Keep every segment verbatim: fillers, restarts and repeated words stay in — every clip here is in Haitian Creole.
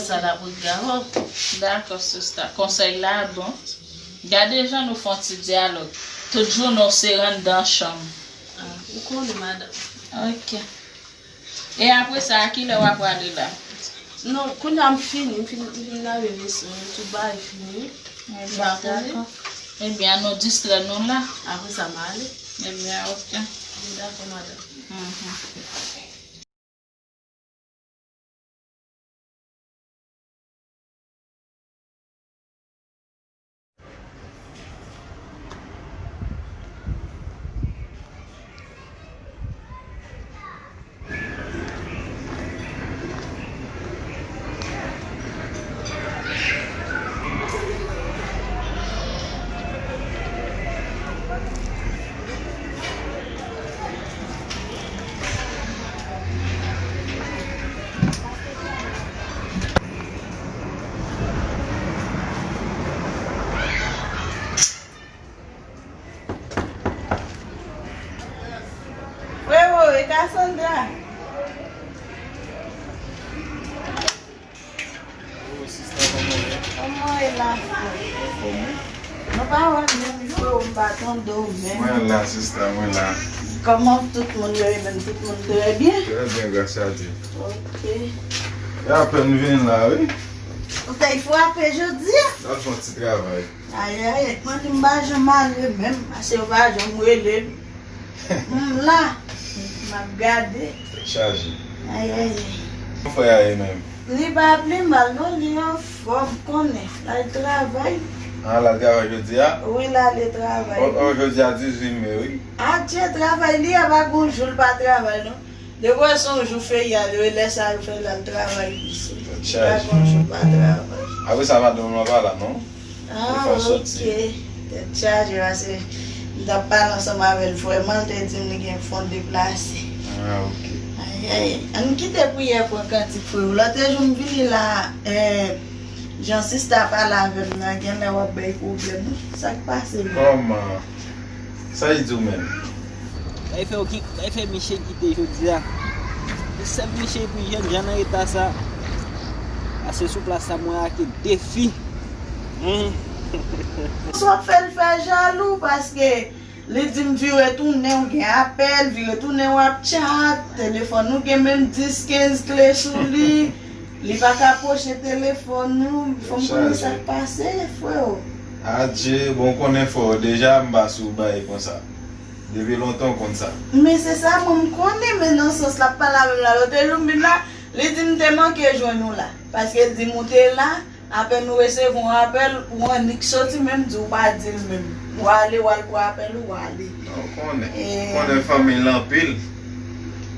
Sa la pou gawo. Dakò, sista. Konsèy la bon. Gade jan nou fè yon ti dyalòg. Tout jounen w se anndan chanm. Ah, ou konnen, madanm. Ok. E apre sa, a kilè w ap prale la? Non, kounye a m fini, m fin, m fin lave veso yo, tout bagay fini. Ebyen, dakò. Ebyen, an nou distrè nou la. Apre sa, m ale. Ebyen, ok. Dakò, madanm. Mhm. Frero, e Cassandra? Ô, sista, kòman w ye? Kòman w ye la, frè? Anfòm, wi. Nou pa wè menm, frè, m pa tande w menm. Mwen la, sista, mwen la. Kòman tout moun yo ye menm? Tout moun trè byen? Trè byen, gras a Dye. Ok. E apèn vin la, wi. Ou t al frape jodi a? N al fè yon ti travay. Ayayay, mwen di m pa janm ale menm, paske yo pa janm rele m. M la, m ap gade. Tèt chaje. Ayayay. Kòman frè a ye menm? Li pa pli mal non, li anfòm, konnen. L al travay. Ah, l al travay jodi a? Wi, l ale travay. O, o, jodi a dizuit me, wi. Adje, travay li a pa gon jou l pa travay non. Depi w wè se yon jou ferye, lè sa yo fè l al travay isi. Tèt chaje. Li pa gon jou pa travay. Apre sa, madanm lan pa la non. Ah, ok. Tèt chaje, paske m t ap pale ansanm avè l vrèman, l te di m li gen fon deplase. Ah, ok. Ayayay. Ann kite priyè pran kantik, frè. Lòt jou m vini la, eh, jan sista pale avè m nan, genlè w ap bay pwoblèm, wi. Sa k pase menm? Kòman? Sa li di w menm? Bay fè oki-, bay fè Miche kite jodi a. Se sèl Miche epi jènjan nan eta sa. Pase sou plas la mwen ake defi. Sa w ap fè l fè jalou paske li di m vire tounen w gen apèl, vire tounen w ap tchat, telefòn ou gen menm dis kenz kle sou li. Li pa ka pwoche telefòn ou, fò m konnen sa k pase, frè o. Adje, bon, w konnen frè o deja, m pa sou bagay konsa. Depi lontan w konn sa. Men se sa, mwen m konnen, men nan sans l ap pale avè m la, lòt jou m vin la, li di m te manke jwenn ou la. Paske l di m ou te la, apèn ou resevwa yon apèl, ou annik soti, menm di w pa di l menm. Ou ale, w al pran apèl ou, w ale. Non, w konnen. E, w konnen fanmi l anpil.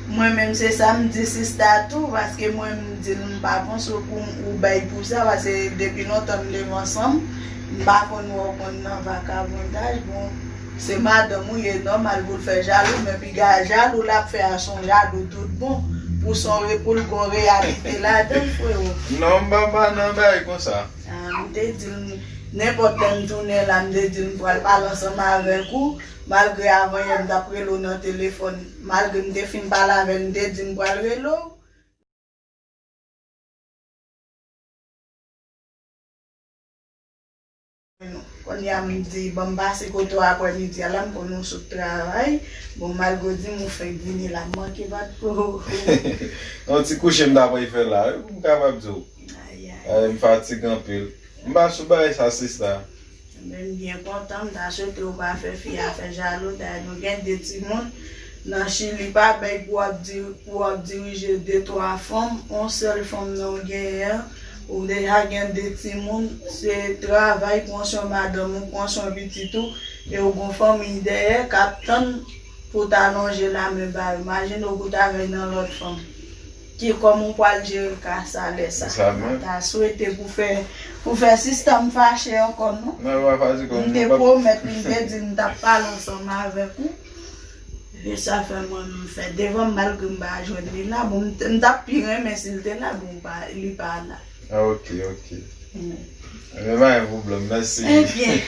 Mwen menm se sa m di sista tou, paske mwen m di l m pa panse w pou ou bay pou sa, paske depi lontan n leve ansanm, m pa konn wè w konn nan vakabondaj, bon, se madanm ou ye, nòmal pou l fè jalou, men piga jalou l ap fè a se yon jalou tout bon, pou se yon re-, pou l gon reyalite ladan l, frero. Non, m pa, m pa nan bagay konsa. Ah, m te di l, nenpòt lè m tounen la, m te di l m pral pale ansanm avèk ou, malgre avan yè m t ap rele w nan telefòn, malgre m te fin pale avè l, m te di m pral rele w. Kounye a m di, ban m pase kote w aprè midi a la, m konnen w sot travay. Bon, malgre w di m ou fenk vini la, m manke bat pou ou. Yon ti kouche m ta pral fè la, wi, pou m kapab di w. Ayayay. Ay, m fatige anpil. M pa sou bagay sa, sista. Men m byen kontan, m ta swete w pa fè fi a fè jalou. Dayè, nou gen de timoun nan Chili, pa bay pou w ap di-, pou w ap dirije de, twa fanm, yon sèl fanm nan w genyen an, ou deja gen de timoun, se travay, pran swen madanm ou, pran swen pitit ou, e w gon fanmi dèyè k ap tann pou w ta lonje lamen ba yo. Imajine w pou w ta vin nan lòt fanm. Ki kòman w pral jere ka sa lè sa? Se sa menm. M ta swete pou fè, pou fè sista m fache ankò, non. Non, yo pa fache kòm m te pwomèt, m te di m t ap pale ansanm avèk ou. E sa fè mwen, m fè devan m, malgre m pa jwenn li la. Bon, m t-, m t ap pi renmen si l te la, bon, pa, li pa la. Ah, ok, ok. Mm. Ebyen, pa gen pwoblèm, mèsi. Ebyen,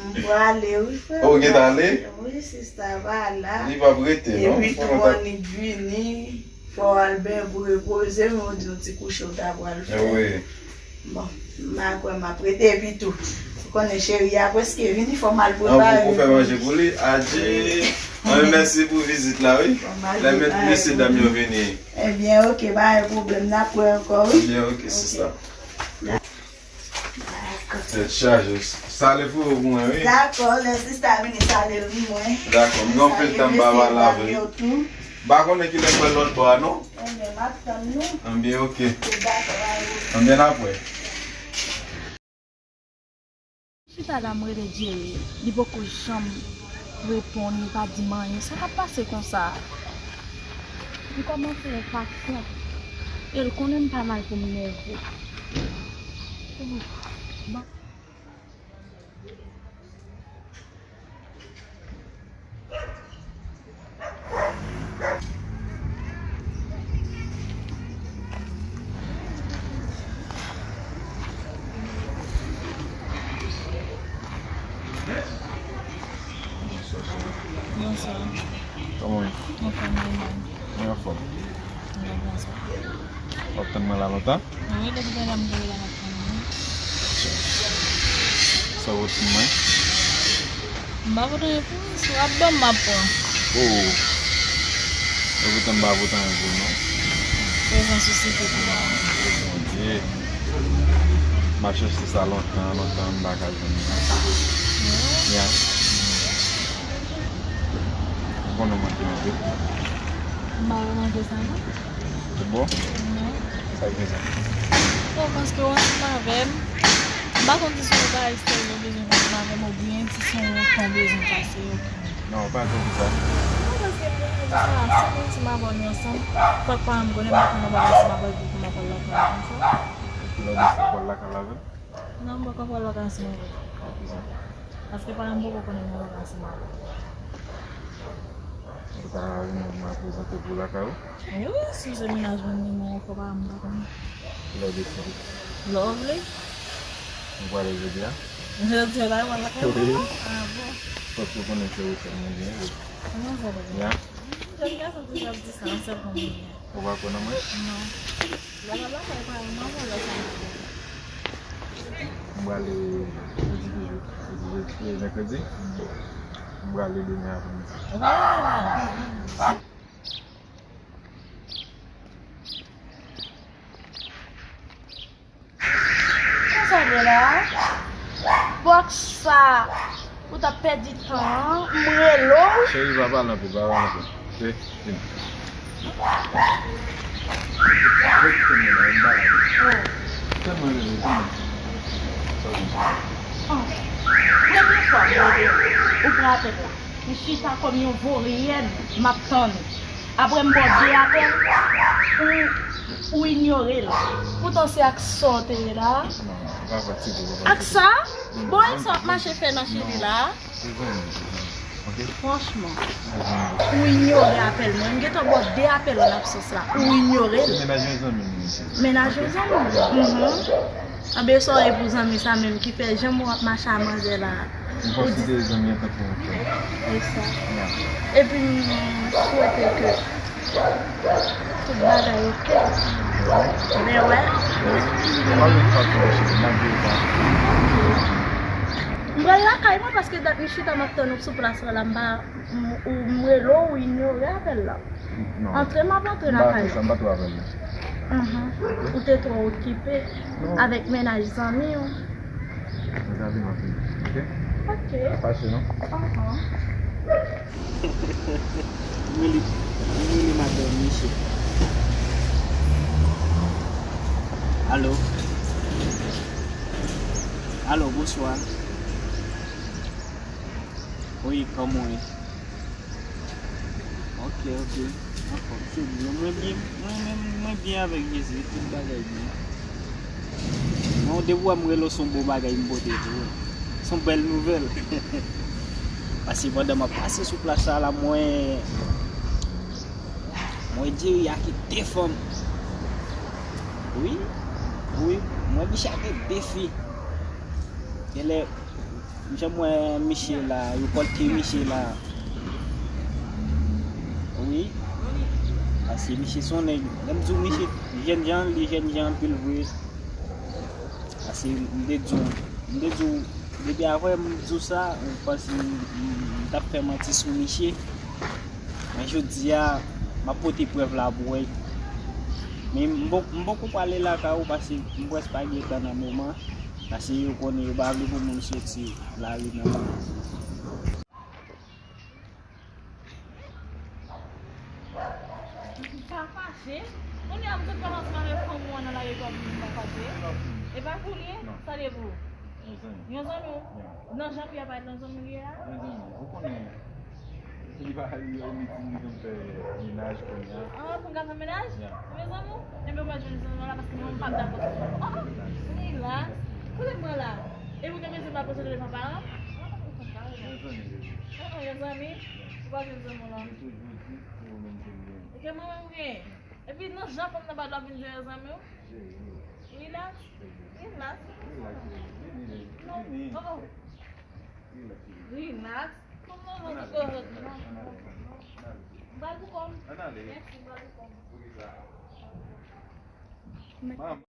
m prale, wi, frè. Oh, ou gentan ale? Wi, sista, pa la. Li p ap rete, non? Epi tou, annik vini, fò w al benyen pou repoze, men w di yon ti kouche w ta pral fè. Wi. Bon, m pa kwè m ap rete epi tou. Ou konnen cheri a prèske vini, fò m al prepare pou li. Ou fè manje pou li? Adje. Mwen, mèsi pou vizit la, wi. Lè mesye dam yo vini. Ebyen, oke, pa gen pwoblèm, n ap wè ankò, wi. Ebyen, oke, sista. Tèt chaje. Sale fouyo pou mwen, wi. Dakò, lè sista vini, sale l pou mwen. Dakò, m gen anpil tan m pa pale avè l. M pa konnen kilè m pral lòt bò a, non. Ebyen, m ap tann nou. Ebyen, oke. Ebyen, n ap wè. Chita la, m rele Jerry, li poko janm reponn, li pa di m anyen. Sa k ap pase konsa? M kòmanse enpasyant. E l konnen m pa mal pou m nève. Bon. Bonswa. Kòman w ye? Anfòm, mwen menm. Mwen anfòm. Mwen bonswa. W ap tann mwen la lontan? Wi, depi talè m te la m ap tann ou. Sa w tann mwen? M pa pote repons, w ap ban m, m ap pran. Oh. E poutan m pa pote anyen pou ou, non. Prezans ou sifi pou mwen. Bondye. M ap chèche sa lontan, lontan, m pa ka jwenn li. Ya. Ou konnen w manke anpil. M pa remanke sa, non. Ou bon? Non. Sa k gen sa? Bon, paske w ansanm avè m, m pa konn si se yon bagay serye w bezwen konn avè m oubyen si se yon tan w bezwen pase, oke. Non, pa di m sa. Non, paske m te di sa, si m di m ap wè nou ansanm, fòk paran m konnen, m pa konn yon bagay si m ap wè l pou m ap wè l lakay konsa. Lè w di sa, w ap wè l lakay avè l? Non, m poko pral vakansi m avè l. Poukisa? Paske paran m poko konnen m nan vakansi m avè l. Ou ta renmen m al prezante pou lakay ou? Wi, si w se mennaj mwen, men mwen ankò paran m pa konnen. Kilè w deside? Lè w vle. Nou prale jodi a? Jodi a la, mwen lakay mwen non? Ah bon. Fòk ou konnen se ou sèl mwen gen, wi. Kòman sa, papa? Ya? Jèn gason toujou ap di sa, yon sèl fanm li gen. Ou pa kwè nan mwen? Non. Lè w ap lakay paran m, mwen wè sa m ap fè. M prale jodi ki jou? Jodi, jodi, e, mèkredi? M prale demen apremidi. Konsa vre la? Bòks sa, ou t ap pèdi tan an, m rele w. Cheri, pa pale anpil, pa pale anpil. Se, vini. Rete tande la, yon bagay. Oh. Tèlman rele, tande. Sa w di? Oh. Premye fwa m rele w, ou pran apèl la. M chita kòm yon voryen, m ap tann ou. Apre m ba w de apèl, ou, ou inyore l. Poutan se ak sa w te ye la. Non, pa fatige, pa fatige. Ak sa? Bon, e sa w ap mache fè nan Chili la? Se zanmi, se zanmi. Ok? Franchman, ou inyore apèl mwen. M gentan ba w de apèl an absans la. Ou inyore l. Se mennaj yon zanmi m ye. Mennaj yon zanmi? Mhm. Anben, sa w ye pou zanmi sa menm ki fè janm w ap mache a manzè la? M konsidere zanmi an tankou yon frè. E sa. Ya. Epi m swete ke tout bagay oke. Men wè. M pral lakay mwen paske dat m chita m ap tann ou sou plas la, m pa, m, ou, m rele w, ou inyore apèl la. Non. Antre, m ap antre lakay ou. M pa fè sa, m pa twò avè l. Mhm. Ou te twò okipe avèk mennaj zanmi w. Mwen ta vin anpil, ok? Ok. Pa fache, non? Ahan. Mwen li, mwen li madanm misye. Alo? Alo, bonswa. Wi, kòman w ye? Ok, ok. Anfòm, se byen. Mwen byen, mwen menm, mwen byen avèk Jezi, tout bagay byen. Bon, depi w wè m rele w, se yon bon bagay m pote pou ou. Se yon bèl nouvèl. Paske pandan m ap pase sou plas sa la, mwen, mwen diri a ki de fanm. Wi, wi, mwen misye a gen de fi. Genlè, jan m wè misye la, yo kòlte misye la. Wi. Paske misye se yon nèg, lè m di w misye jènjan, li jènjan anpil vre. Se m te di w, m te di w, depi avè m di w sa, ou panse m, m, m t ap fè manti sou misye. Men jodi a, m ap pote prèv la pou w wè. Men m pon-, m poko prale lakay ou paske m prèske pa gen tan nan moman. Paske yo konnen yo pa vle pou moun soti lari nan moman. Pa fache. Kounye a m sot pale ansanm avèk fanm ou an nan lari epi w ap vin pa fache. E pa kounye, sa de pou ou? Yon zanmi w? Nan jan pou y ap parèt nan zanmi w ye a? Yon zanmi, ou konnen. Li pa, li, li di li konn fè menaj kounye a. Ah, pou n ka fè menaj? Yon zanmi w? Enben, ou mèt jwenn zanmi w la paske mwen m p ap dakò sou sa. Ah, ah, li la. Kote mwen la? E ou te bezwen m al pran sòti devan paran? Yon zanmi. Ah, ah, yon zanmi? Ou pa jwenn zanmi w la. Li toujou di se ou menm ke l gen. E ke mwen menm gen. Epi nan jan fanm nan pa dwe vin jwenn zanmi w. Relax. Relax. Relax. Vini, vini. Non. Vini. Oh, oh. Relax. Relax. Fanm nan jan ki korèk. Non. M pral pou kò m. Ann ale. Mèsi, m pral pou kò m. Poukisa? Manman.